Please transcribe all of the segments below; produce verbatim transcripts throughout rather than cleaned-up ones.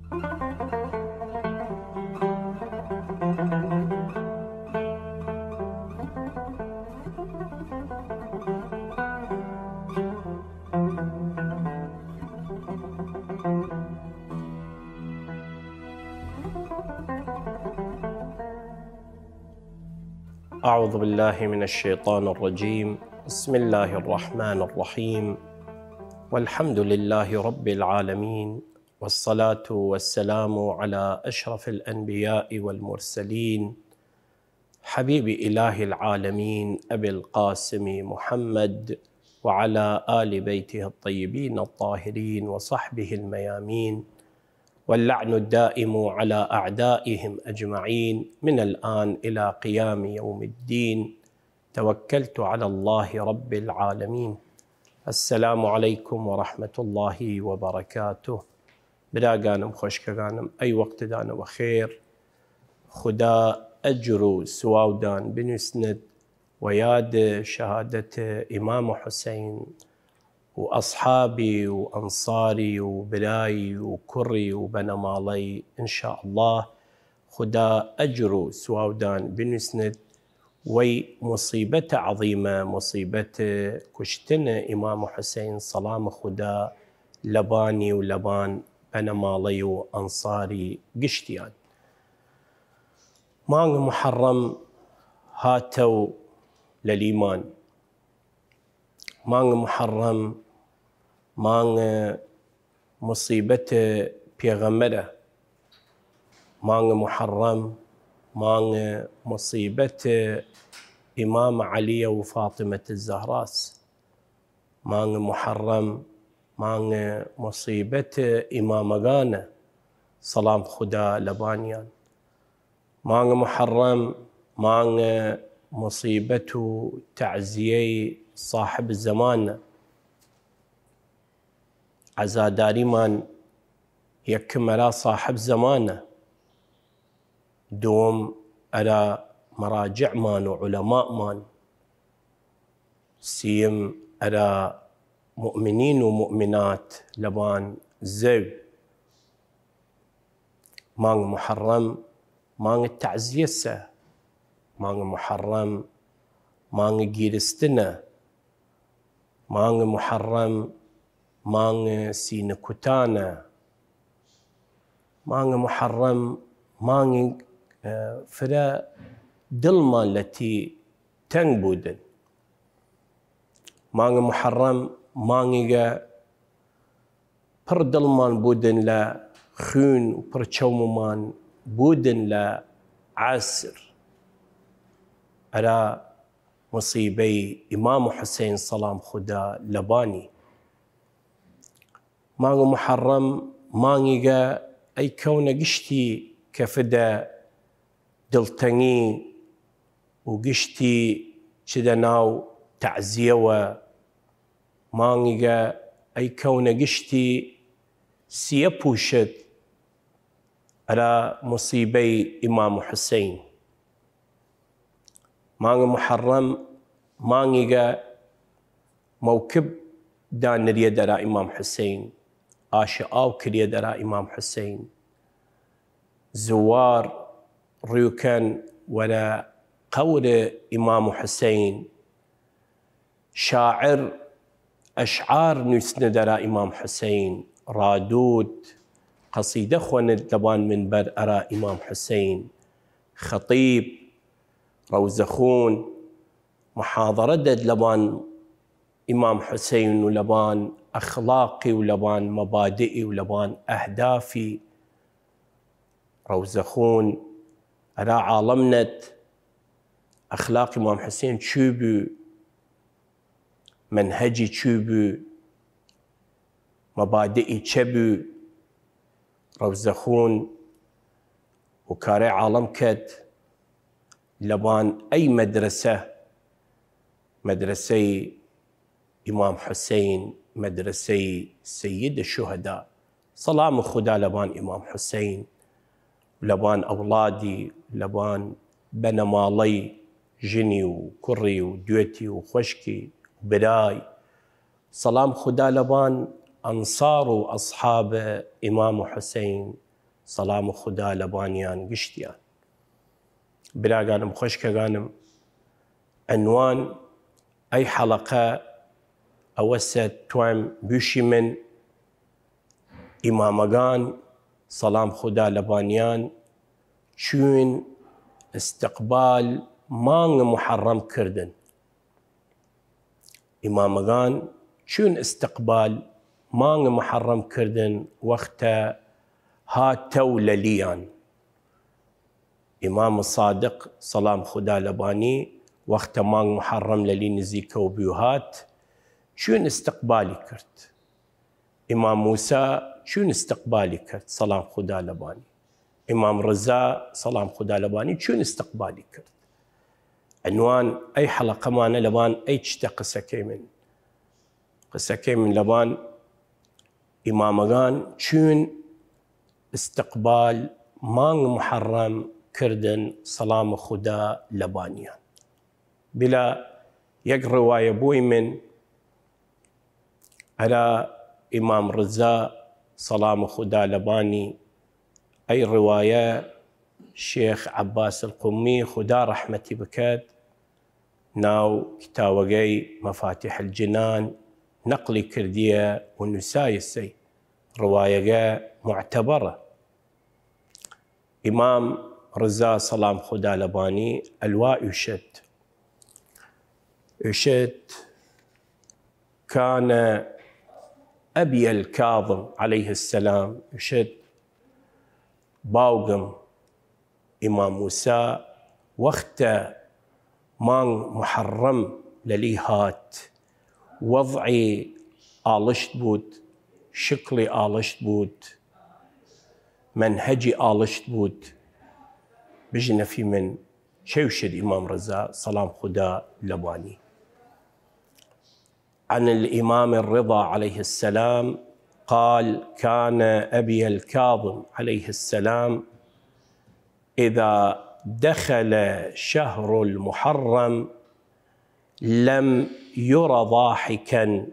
أعوذ بالله من الشيطان الرجيم. بسم الله الرحمن الرحيم. والحمد لله رب العالمين. والصلاة والسلام على أشرف الأنبياء والمرسلين. حبيب إله العالمين أبي القاسم محمد وعلى آل بيته الطيبين الطاهرين وصحبه الميامين. واللعن الدائم على أعدائهم أجمعين من الآن إلى قيام يوم الدين. توكلت على الله رب العالمين. السلام عليكم ورحمة الله وبركاته. براگانم، خوەشکەگانم، ئەی وەختدانە وەخێر. خودا ئەجر و سواودان بنووسنت وە یاد شەهادەت ئیمام حوسەین و ئەسحابی و ئەنساری و برای و کوڕی و بەنەماڵەی، ان شاء الله. خودا ئەجر و سواودان بنووسنت وەی موسیبەتە عەظیمە، موسیبەت کوشتن ئیمام حوسەین، سەڵام خودا لەبانی و لەبان بەنەماڵەی و ئەنساری گشتیان. مانگ محەڕەم هاتەو لەلیمان. مانگ محەڕەم مانگ موسیبەت پێغەمبەرە. مانگ محەڕەم مانگ موسیبەت ئیمام عەلیە و فاطمەت زەهراس. مانگ محەڕەم مانگ موسیبەت ئیمامەگانە، سەڵام خودا لەبانیان. مانگ محەڕەم مانگ موسیبەت و تەعزیەی ساحب زەمانە. عەزاداریمان یەکم ئەرا ساحب زەمانە، دووم ئەرا مەراجعمان و عولەمامان، سیم ئەرا موئمنین و موئمنات لەبان زەو. مانگ محەڕەم مانگ تەعزیەسە، مانگ محەڕەم مانگ گیرستنە، مانگ محەڕەم مانگ سینە کوتانە، مانگ محەڕەم مانگ، ئە، فرە دڵمان لەتی تەنگ بوودن. مانگ محەڕەم مانگیگە پڕ دڵمان بوودن لە خوین و پڕ چەوممان بوودن لە عەسر ئەرا موسیبەی ئیمام حوسەین سەڵام خودا لەبانی. مانگ محەڕەم مانگیگە ئەی کەونە گشتی کەفدە دڵتەنگی و گشتی چدە ناو تەعزیەوە. مانگیگە ئەی کەونە گشتی سیە پووشت ئەرا موسیبەی ئیمام حوسەین. مانگ محەڕەم مانگیگە مەوکب دانریەێد ئەرا ئیمام حوسەین، ئاشە ئاو کریەێد ئەرا ئیمام حوسەین، زووار ڕویکەن وەرە قەور ئیمام حوسەین، شاعر ئەشعار نویسنەێد ئەرا ئیمام حوسەین، ڕادوود، قەسیدە خوەنێد لەبان منبەر ئەرا ئیمام حوسەین، خەتیب، ڕەوزەخوون، محاضرە دەێد لەبان ئیمام حوسەین و لەبان ئەخلاقی و لەبان مەبادئی و لەبان ئەهدافی. ڕەوزەخوون ئەرا عاڵەم نەێد ئەخلاق ئیمام حوسەین چوو بوو، مەنهەجی چوو بوو، مەبادئی چە بوو. ڕەوزەخوون وکارەێ عاڵەم کەێد لەبان ئەی مەدرەسە، مەدرەسەی ئیمام حوسەین، مەدرەسەی سەید شوهەدا. سەڵام خودا لەبان ئیمام حوسەین، لەبان ئەوڵادی، لەبان بەنەماڵەی، ژنی و کوڕی و دوێتی و خوەشکی و برای. سەڵام خودا لەبان ئەنسار و ئەسحاب ئیمام و حوسەین، سەڵام و خودا لەبانیان گشتیان. براگانم، خوەشکەگانم، عنوان ئەی حەڵەقە ئەوەسە توام بویشیمن، ئیمامەگان، سەڵام خودا لەبانیان، چوین ئستقبال مانگ محەڕەم کردن. ئیمامەگان چوین ئستقبال مانگ محەڕەم کردن وەختە هاتەو لەلیان. ئیمام سادق، سەڵام خودا لەبانی، وەختە مانگ محەڕەم لەلی نزیکەو بوی هات، چوین ئستقبالی کرد. ئیمام موسا چوین ئستقبالی کرد، سەڵام خودا لەبانی. ئیمام رزا، سەڵام خودا لەبانی، چوین ئستقبالی کرد. عنوان ئەی حەڵەقەمانە لەبان ئەی چتە قسەکەیمن. قسەکەیمن لەبان ئیمامەگان چوین ئستقبال مانگ محەڕەم کردن، سەڵام خودا لەبانیان. بلا یەک روایە بویمن ئەرا ئیمام رزا، سەڵام خودا لەبانی. ئەی روایە شێخ عەباس القومی، خودا رەحمەتی بکەد، ناو کتاوەگەی مەفاتیح الجنان نەقلی کردیە و نوسایسەی. روایەگە معتەبەڕە. ئیمام رزا، سەڵام خودا لەبانی، ئەلوا ئویشێد، ئویشێد: كان أبي الكاظم عليه السلام، ئویشێد باوگم ئیمام موسا وەختە مانگ محەڕەم لەلی هات، وەضعی ئاڵشت بوود، شکڵی ئاڵشت بوود، مەنهەجی ئاڵشت بوود. بژنەفی من چەوشێد ئیمام رزا، سەڵام خودا لەبانی. عن الإمام الرضا عليه السلام قال: كان أبي الكاظم عليه السلام إذا دخل شهر المحرم لم ير ضاحكا.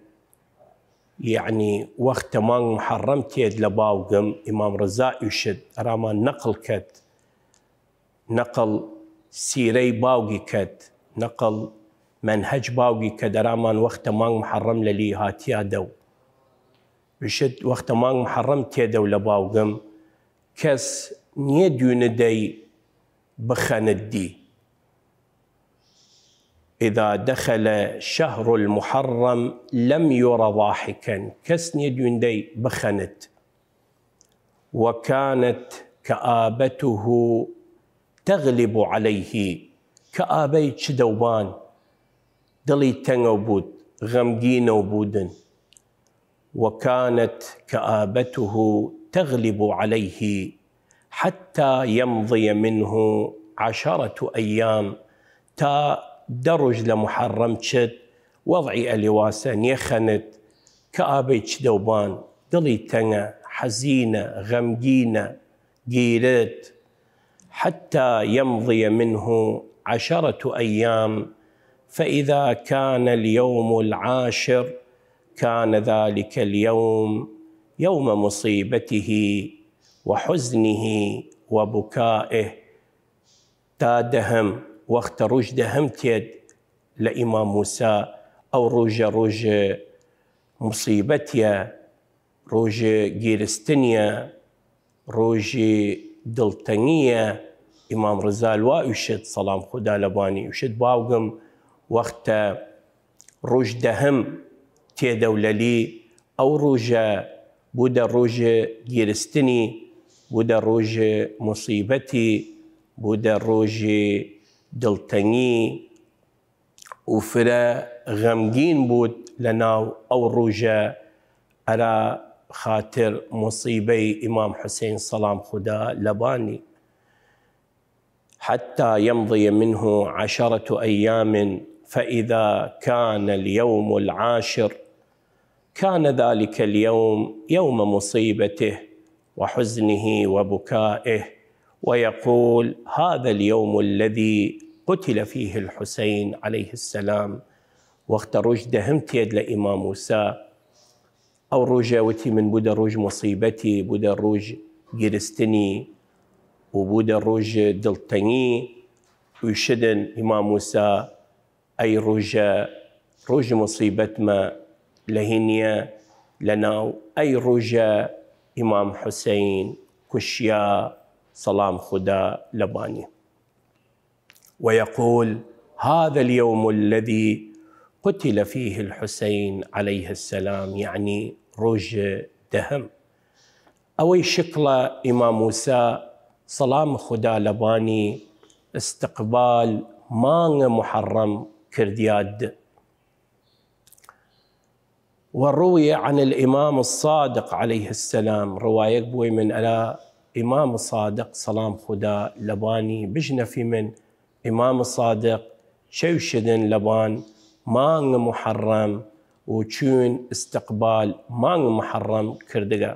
یەعنی، وەختە مانگ محەڕەم تێد لە باوگم، ئیمام رزا ئویشێد، ئەرامان نەقڵ کەد، نەقڵ سیرەی باوگی کەد، نەقڵ مەنهەج باوگی کەد، ئەرامان وەختە مانگ محەڕەم لەلی هاتیا دەو. ئویشێد وەختە مانگ محەڕەم تێدەو لە باوگم، کەس نیە دوینە دەی بخەنت دی. إذا دخل شهر المحرم لم ير ضاحكا، کەس نیە دوین دەی بخەنت. وكانت كآبته تغلب عليه، کەئابەی چدەوبان دڵی تەنگەو بوود، غەمگینەو بوودن. وكانت كآبته تغلب عليه حتى يمضي منه عشرة أيام، تا دە روژ لە محەڕەم چد، وەضعی ئەلی واسە نیەخەنت، کەئابەی چدەوبان، دڵی تەنگە، حەزینە، غەمگینە، گیرت، حتى يمضي منه عشرة أيام، فإذا كان اليوم العاشر كان ذلك اليوم يوم مصيبته وحزنه وبكائه. تا دەهم، وەختە روژ دەهم تێد لە ئیمام موسا، ئەو روژە روژ موسیبەتیە، روژ گیرستنیە، روژی دڵتەنگیە. ئیمام رزا لوا ئویشێد، سەڵام خودا لەبانی، ئویشێد باوگم وەختە روژ دەهم تێدەو لەلی، ئەو روژە بوودە روژ گیرستنی، بوودە روژ موسیبەتی، بوودە روژ دڵتەنگی، و فرە غەمگین بوود لە ناو ئەو روژە ئەرا خاتر موسیبەی ئیمام حوسەین، سەڵام خودا لەبانی. حتى يمضي منه عشرة أيام، فإذا كان اليوم العاشر كان ذلك اليوم يوم مصيبته وحزنه وبكائه، ويقول: هذا اليوم الذي قتل فيه الحسين عليه السلام. وەختە روژ دەهم تێد لە ئیمام موسا، ئەو روژە وتی من بوودە روژ موسیبەتی، بوودە روژ گیرستنی و بوودە رووژ دڵتەنگی، ئویشیدن ئیمام موسا ئەی رووژە رووژ موسیبەتمە، لە هینیە لەناو ئەی رووژە ئیمام حوسەین کوشیا سەڵام خودا لەبانی. ويقول: هذا اليوم الذي قتل فيه الحسين عليه السلام، یەعنی رووژ دەهم. ئەوەی شکڵە ئیمام موسا سەڵام خودا لەبانی ئستقبال مانگ محەڕەم کردیاد. وروي عن الإمام الصادق عليه السلام، روایەک بویمن ئەرا ئیمام صادق سەڵام خودا لەبانی بژنەفیمن، ئیمام صادق چەوشدن لەبان مانگ محەڕەم و چوین ئستقبال مانگ محەڕەم کردگە.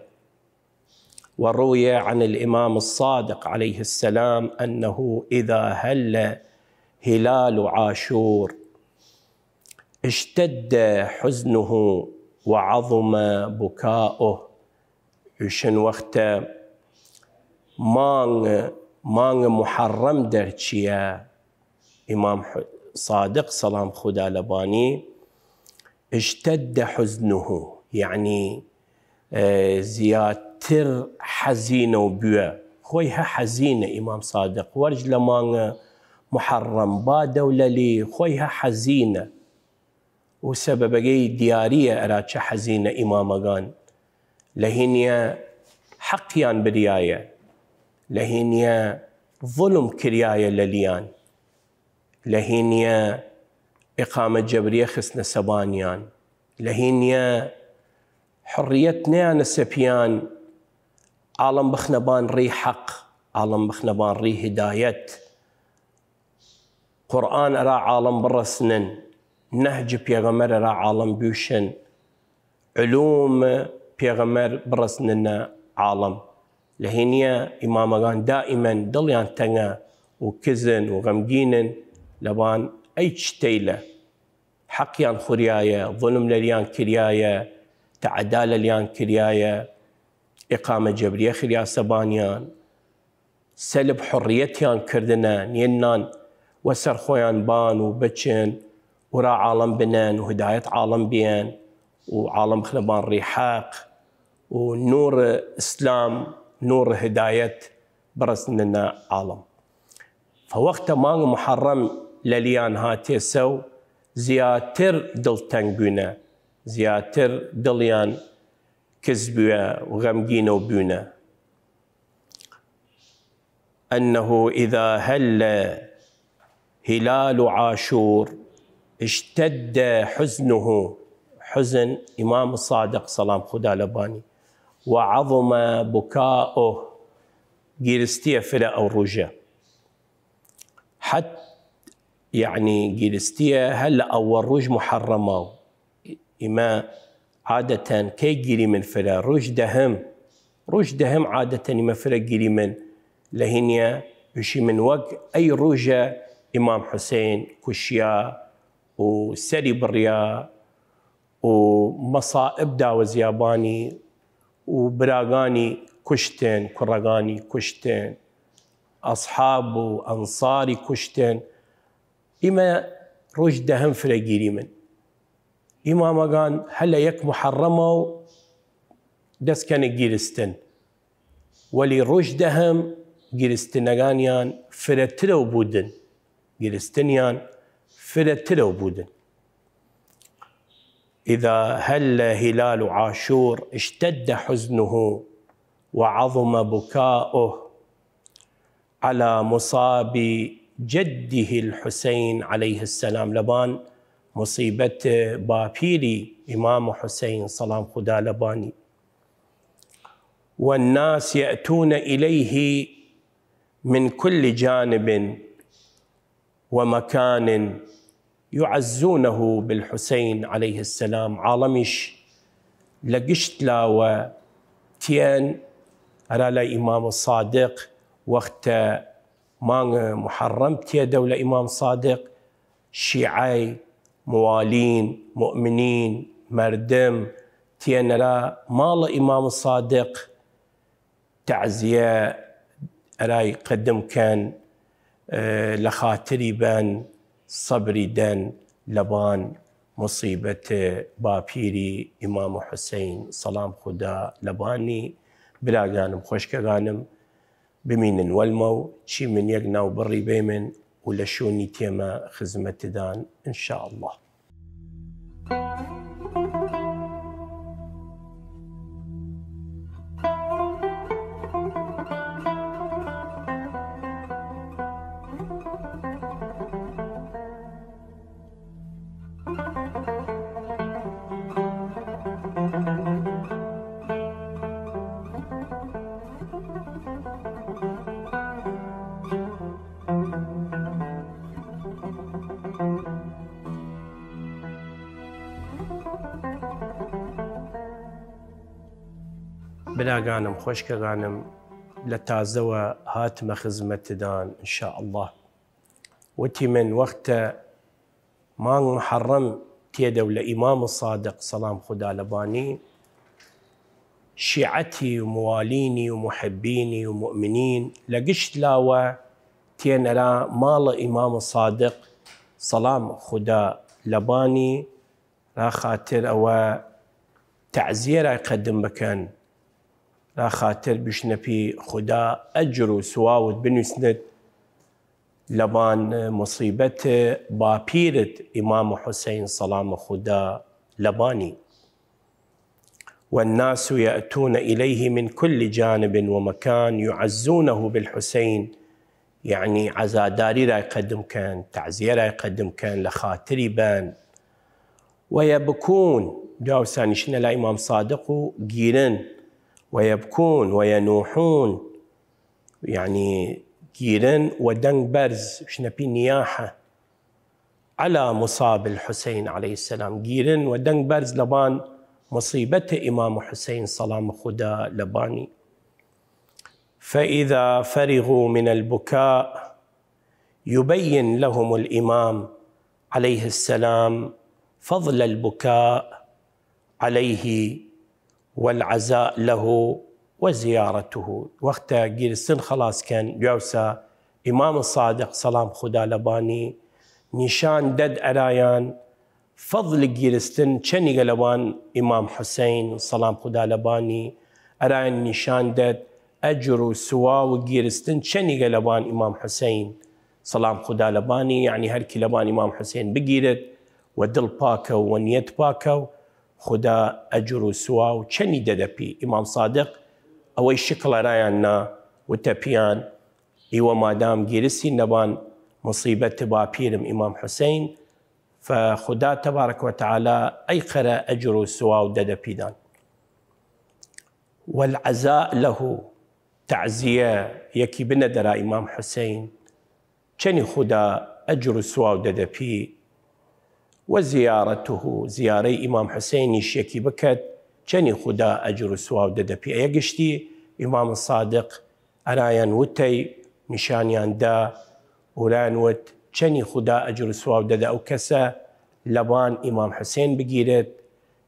وروي عن الإمام الصادق عليه السلام أنه إذا هل هلال عاشور اشتد حزنه وعظم بكاؤه. ئویشن وەختە مانگ، مانگ محەڕەم دەرچیە، ئیمام ح-، صادق سەڵام خودا لەبانی اشتد حزنه، یەعنی، ئە، زیاتر حەزینەو بویە. خوەی هە حەزینە ئیمام صادق وەرج لە مانگ محەڕەم با دەولەلی، خوەی هە حەزینە. و سەبەبەگەی دیاریە ئەرا چە حەزینە ئیمامەگان. لە هینیە حەقیان بریایە، لە هینیە ظلم کریایە لەلیان، لە هینیە ئقامە جەبریە خستنە سەبانیان، لە هینیە حڕیەت نیانە سەپیان، عاڵم بخنە بان ڕی حەق، عاڵم بخنە بان ڕی هدایەت، قورئان ئەرا عاڵم بڕەسنن، نەهج پێغەمەر ئەرا عاڵم بویشن، علوم پێغەمەر بڕەسننە عاڵم. لە هینیە ئیمامەگان دائیمەن دڵیان تەنگە و کزن و غەمگینن لەبان ئەی چتەیلە. حەقیان خوریایە، ظلم لەلیان کریایە، تەعدا لەلیان کریایە، ئقامە جەبریە خریاسە بانیان، سەلب حڕیەتیان کردنە، نیەننان وەسەر خوەیان بان و بچن و را عاڵم بنەن و هدایەت عاڵم بیەن و عاڵم بخنە بان ڕی حەق و نووڕ ئسلام، نووڕ هدایەت بڕەسننە عاڵم. فە وەختە مانگ محەڕەم لەلیان هاتێسەو، زیاتر دڵتەنگ بوینە، زیاتر دڵیان کز بویە و غەمگینەو بوینە. أنه إذا هل هلال عاشور اشتد حزنه، حزن ئیمام صادق سەڵام خودا لەبانی، وعظم بكاؤه، گیرستیە فرە ئەو رووژە. حەت، یەعنی گیرستیە هەر لە ئەوە رووژ محەڕەماو. ئیمە عادەتەن کەی گیریمن فرە؟ رووژ دەهم. رووژ دەهم عادەتەن ئیمە فرە گیریمن. لە هینیە بشیمن وەک ئەی رووژە ئیمام حوسەین کوشیا و سەری بڕیا و مەسائب داوەزیابانی و براگانی کوشتن، کوڕەگانی کوشتن، ئەسحاب و ئەنساری کوشتن. ئیمە رووژ دەهم فرە گیریمن. ئیمامەگان هە لە یەک محەڕەمەو دەس کەنە گیرستن، وەلی رووژ دەهم گیرستنەگانیان فرەترەو بوودن، گیرستنیان فرەترەو بوودن. إذا هل هلال عاشور اشتد حزنه وعظم بكاؤه على مصاب جده الحسين عليه السلام، لەبان مصیبەت باپیری ئیمام حوسەین سەڵام خودا لەبانی. والناس يأتون إليه من كل جانب ومكان يعزونه بالحسين عليه السلام. عاڵمیش لە گشت لاوە تیەن ئەرا لای ئیمام صادق، وەختە مانگ محەڕەم تیەدەو لە ئیمام صادق، شیعەی، موالین، مؤمنین، مەردم تیەن ئەرا ماڵ ئیمام صادق، تەعزیە ئەرای قەدم کەن، ئە، لە خاتری بەن، سەبری دەن لەبان موسیبەت باپیری ئیمام حوسەین سەڵام خودا لەبانی. براگانم، خوەشکەگانم، بمینن وەلمەو، چیمن یەک ناو بڕی بەیمن و لە شوونی تێمە خزمەتدان، ان شاء الله. براگانم، خوەشکەگانم، لە تازەوە هاتمە خزمەتدان، ان شاء الله. وتیمن وەختە مانگ محەڕەم تیەێدەو لە ئیمام سادق سەڵام خودا لەبانی، شیعەتی و موالینی و محبینی و مؤمنین لە گشت لاوە تیەن ئەرا ماڵە ئیمام سادق سەڵام خودا لەبانی، را خاتر ئەوە تەعزیە رای قەدم بکەن، را خاتر بشنەپی خودا ئەجر و سواوت بنویسنت لەبان موسیبەت باپیرت ئیمام حوسەین سەڵام خودا لەبانی. والناس يأتون إليه من كل جانب ومكان يعزونه بالحسين، یعنی عەزاداری رای قەدم کەن، تەعزیە رای قەدم کەن، لە خاتری بەن. ويبكون، دواوسانیشنە لا ئیمام سادق و گیرن. ويبكون وينوحون، یعنی گیرن و دەنگ بەرز، شنەپی نیاحە. على مصاب الحسين عليه السلام، گیرن و دەنگ بەرز لەبان مصیبەت ئیمام حوسەین سەڵام خودا لەبانی. فإذا فرغوا من البكاء يبين لهم الإمام عليه السلام فضل البكاء عليه والعزاء له وزيارته. وەختە گیرستن خەڵاس کەن، دواوسە ئیمام سادق سەڵام خودا لەبانی نیشان دەد ئەرایان فەضل گیرستن چەنیگە لەبان ئیمام حوسەین سەڵام خودا لەبانی، ئەرایان نیشان دەد ئەجر و سواو گیرستن چەنیگە لەبان ئیمام حوسەین سەڵام خودا لەبانی، یعنی هەرکی لەبان ئیمام حوسەین بگیرد و دڵ پاکە و نیەت پاکە و خودا ئەجر و سواو چەنی دەدەپی. ئیمام سادق ئەوەی شکڵ ئەرایان نا، وتەپیان، ئیوە مادام گیرسین لەبان مصیبەت باپیرم ئیمام حوسەین، فە خودا تبارک و تعالی ئەی قەرە ئەجر و سواو دەدەپیدان. والعزاء له، تەعزیە یەکی بنەدەرا ئیمام حوسەین، چەنی خودا ئەجر و سواو دەدەپی. وزيارته، زیارەی ئیمام حوسەینیش یەکی بکەد، چەنی خودا ئەجر و سواو دەدەپی. ئەیە گشتی ئیمام سادق ئەرایان وتەی، نیشانیان دا، ئوران وت، چەنی خودا ئەجر و سواو دەدە ئەو کەسە لەبان ئیمام حوسەین بگیرێت،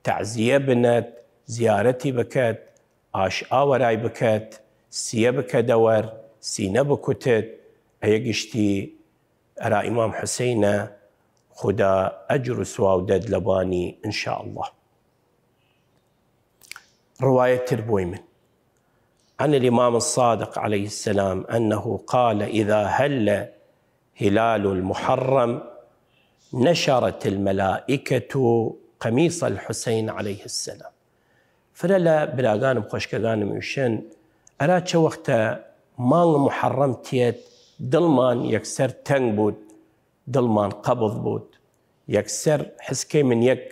تەعزیە بنەت، زیارەتی بکەت، ئاش ئاوەرای بکەت، سیە بکەدە وەر، سینە بکوتت، ئەیە گشتی ئەرا ئیمام حوسەینە خودا ئەجر و سواو دەد لەبانی، ان شاء الله. ڕوایەت تر بویمن. عن الإمام الصادق عليه السلام أنه قال: إذا هل هلال المحرم نشرت الملائكة قميص الحسين عليه السلام. فرە لە براگانم خوەشکەگانم ئویشن، ئەرا چە وەختە مانگ محەڕەم تیەت، دڵمان یەکسەر تەنگ بوود، دڵمان قەبض بوود، یەکسەر حس کەیمن یەک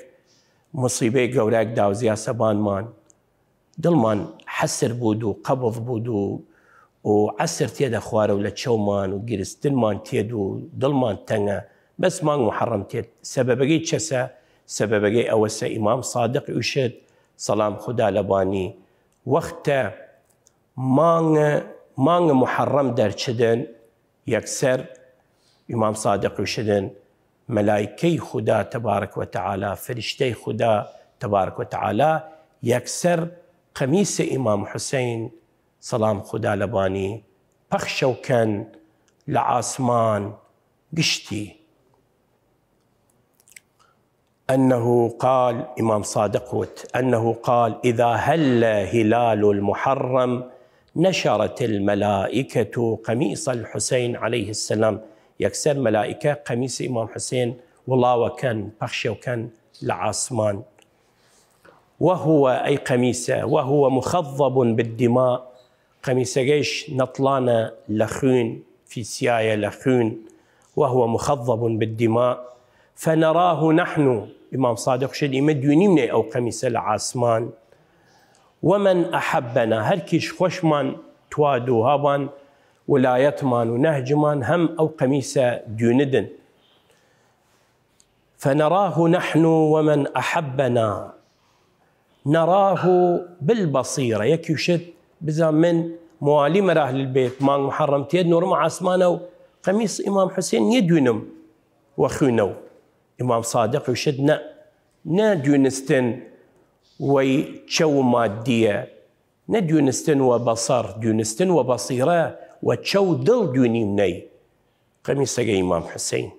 مصیبەی گەوراک داوزیاسە بانمان، دڵمان حەسر بوود و قەبض بوود و، و عەسر تێدە خوارەو لە چەومان و گرستنمان تێد و دڵمان تەنگە. بەس مانگ محەڕەم تێد. سەبەبەگەی چەسە؟ سەبەبەگەی ئەوەسە ئیمام سادق ئویشێد، سەڵام خودا لەبانی، وەختە مانگ، مانگ محەڕەم دەرچدن، یەکسەر ئیمام سادق ئویشدن، مەلایکەی خودا تبارک و تعالی، فرشتەی خودا تبارک و تعالی، یەکسەر قەمیس ئیمام حوسەین سەڵام خودا لەبانی، پەخشەو کەن لە عاسمان گشتی. أنه قال، ئیمام سادق وت، أنه قال: إذا هل هلال المحرم نشرت الملائكة قميص الحسين عليه السلام. یەکسەر مەلائیکە قەمیس ئیمام حوسێن وڵاوە کەن، پەخشەو کەن لە عاسمان. وهو، ئەی قەمیسە، وهو مخضب بالدماء، قەمیسەگەیش نەتڵانە لە خوین، فیسیایە لە خوین، وهو مخضب بالدماء، فنراه نحن، ئیمام سادق شێت ئیمە دوینیمنەی ئەو قەمیسە لە عاسمان، ومن أحبنا، هەر کیش خوەشمان تواد و هابان ولایەتمان و نەهجمان هەم ئەو قەمیسە دوینیدن. فنراه نحن ومن أحبنا نراه بالبصيرة. یەکی وشێت بزان من موالی مرا ئەهل البیت مانگ محرم تێد نۆرم عاسمانە و قەمیس ئیمام حوسێن نیە دوینم وە خوینەو. ئیمام سادق وشێت نە، نە دوینستن وەی چەو مادیە، نە دوینستن وە بەسەر، دوینستن وە بەسیرە، وە چەو دڵ دوینیمنەی قەمیسەگە ئیمام حوسین.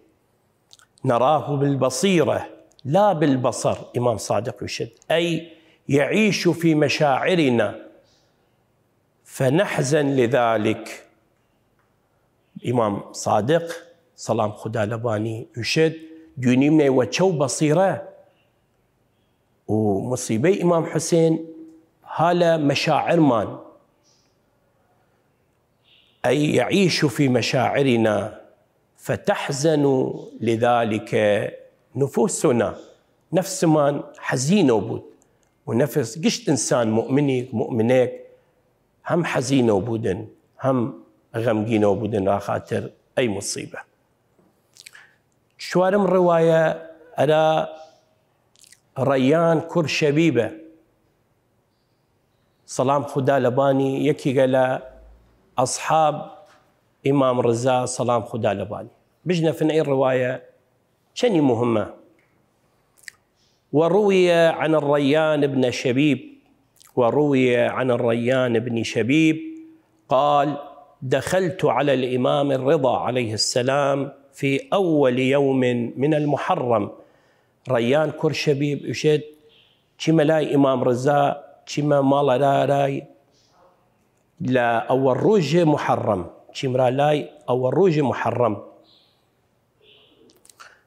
نراه بالبصيرة لا بالبصر، ئیمام سادق وشێت، أي يعيش في مشاعرنا فنحزن لذلك. ئیمام سادق، سەڵام خودا لەبانی، وشێت، دوینیمنەی وە چەو بەسیرە و مصیبەی ئیمام حوسێن ها لە مەشاعرمان، أي يعيش في مشاعرنا فتحزن لذلك نفوسنا، نەفسمان حەزینەو بوود و نەفس گشت ئنسان مؤمنیگ مؤمنێگ هەم حەزینەو بوودن هەم غەمگینەو بوودن را خاتر ئەی مصیبە. چوارم ڕواە ئەرا ڕەیان کوڕ شەبیبە، سەڵام خودا لەبانی، یەکیگە لە ئەسحاب ئیمام ڕزا، سەڵام خودا لەبانی. بژنەفن ئەی ڕواە چەنی مهمە. وروي عن الريان بن شبيب، وروي عن الريان بن شبيب قال: دخلت على الإمام الرضا عليه السلام في أول يوم من المحرم. ڕەیان کوڕ شەبیب ئوشێت، چیمە لای ئیمام ڕزا، چیمە ماڵەرارای لە ئەوە ڕوژێ محەڕەم، چیمرا لای ئەوە ڕوژێ محەڕەم.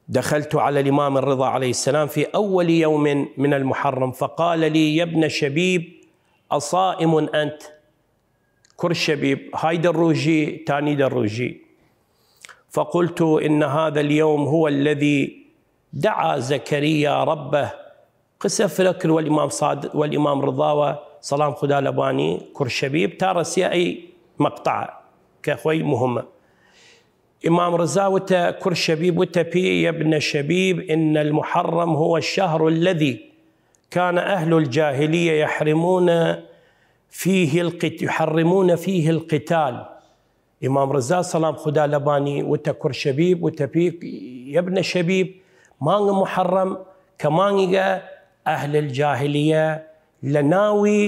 دخلت على الإمام الرضا عليه السلام في أول يوم من المحرم فقال لي: يا ابن شبيب، أصائم أنت؟ کوڕ شەبیب، های دە ڕوژی، تانی دە ڕوژی. فقلت: إن هذا اليوم هو الذي دعا زكريا ربه. قسە فرە کرد وەل ئیمام ساد-، وەل ئیمام ڕضاوە، سەڵام خودا لەبانی، کوڕ شەبیب، تا ڕەسیە ئەی مەقتەع کە خوەی مهمە. ئیمام ڕضا وتە، کوڕ شەبیب وتە پی: يا ابن شبيب، إن المحرم هو الشهر الذي كان أهل الجاهلية يحرمون فيه القت-، يحرمون فيه القتال. ئیمام ڕزا، سەڵام خودا لەبانی، وتە کوڕ شەبیب، وتە پی: يا ابن شبيب، مانگ محەڕەم کە مانگیگە ئەهل الجاهلیە لە ناوی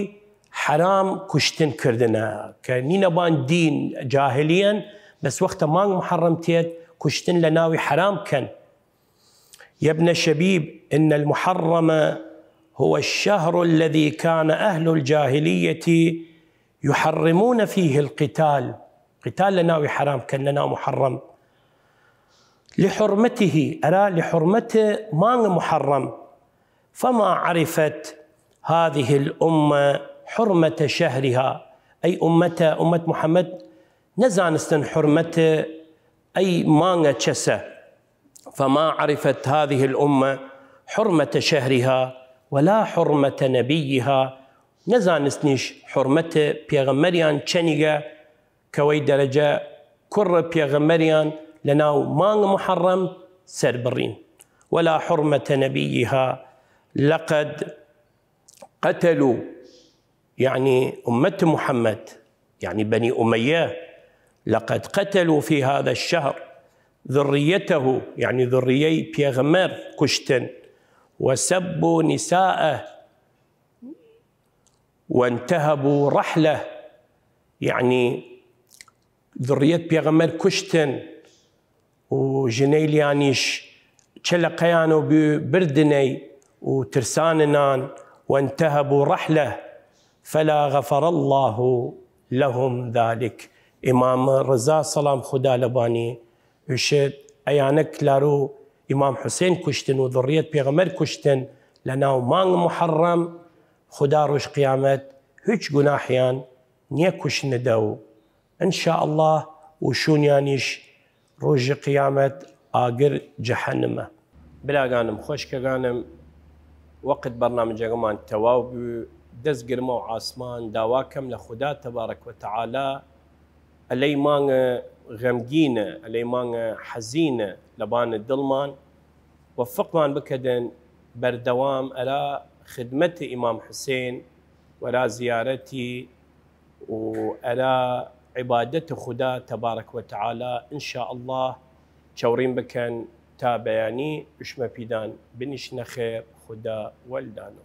حەرام کوشتن کردنە، کە نینە بان دین، جاهلیەن، بەس وەختە مانگ محەڕەم تێد کوشتن لە ناوی حەرام کەن. يا ابن شبيب، إن المحرم هو الشهر الذي كان أهل الجاهلية يحرمون فيه القتال. قتال لە ناوی حەرام کەن، لە ناو محەڕەم. لحرمته، ئەرا لحرمت مانگ محەڕەم. فما عرفت هذه الأمة حرمة شهرها. ئەی ئومەتە، ئومەت محەمەد نەزانستن حرمەت ئەی مانگە چەسە. فما عرفت هذه الأمة حرمة شهرها ولا حرمة نبيها. نەزانستنیش حرمەت پێغەمبەریان چەنیگە کەوەی دەرەجە کوڕ پێغەمبەریان لە ناو مانگ محەڕەم سەر بڕین. ولا حرمة نبيها. لقد قتلوا، یەعنی ئومەت محەمەد، یەعنی بەنی ئومەیە، لقد قتلوا في هذا الشهر ذريته، یەعنی ذریەی پێغەمبەر کوشتن، وسبوا نساءه وانتهبوا رحله. یەعنی، ذڕیەت پێغەمبەر کوشتن و ژنەیلیانیش چەلەقەیانەو بوی بردنەی و ترساننان، وانتهبوا رحله فلا غفر الله لهم ذلك. ئیمام ڕزا سەڵام خودا لەبانی ئشت ئەیانە کلارو ئیمام حوسێن کوشتن و ذڕیەت پێغەمبەر کوشتن لەناو مانگ محەڕەم، خودا ڕوژ قیامەت هویچ گوناحیان نیەکوشنەدەو، ان شاء اللە، و شوونیانیش ڕوژ قیامەت ئاگر جەحەنمە. براگانم، خوەشکەگانم، وەقت بەرنامجەگەمان تەواو بوی، دەس گرمەو عاسمان داوا کەم لە خودا تەبارەک وتەعالا، ئەلەی مانگ غەمگینە، ئەلەی مانگ حەزینە لەبان دڵمان، وەفقمان بکەدن بەردەوام ئەرا خدمەت ئیمام حسێن، وەرا زیارەتی و ئەرا عبادەت خودا تەبارەک وتەعالا، ان شاء اللە. چەوڕیم بکەن تا بەیانی، ئشمە پیدان بنیشنە خێر، خودا وەلدانۆ.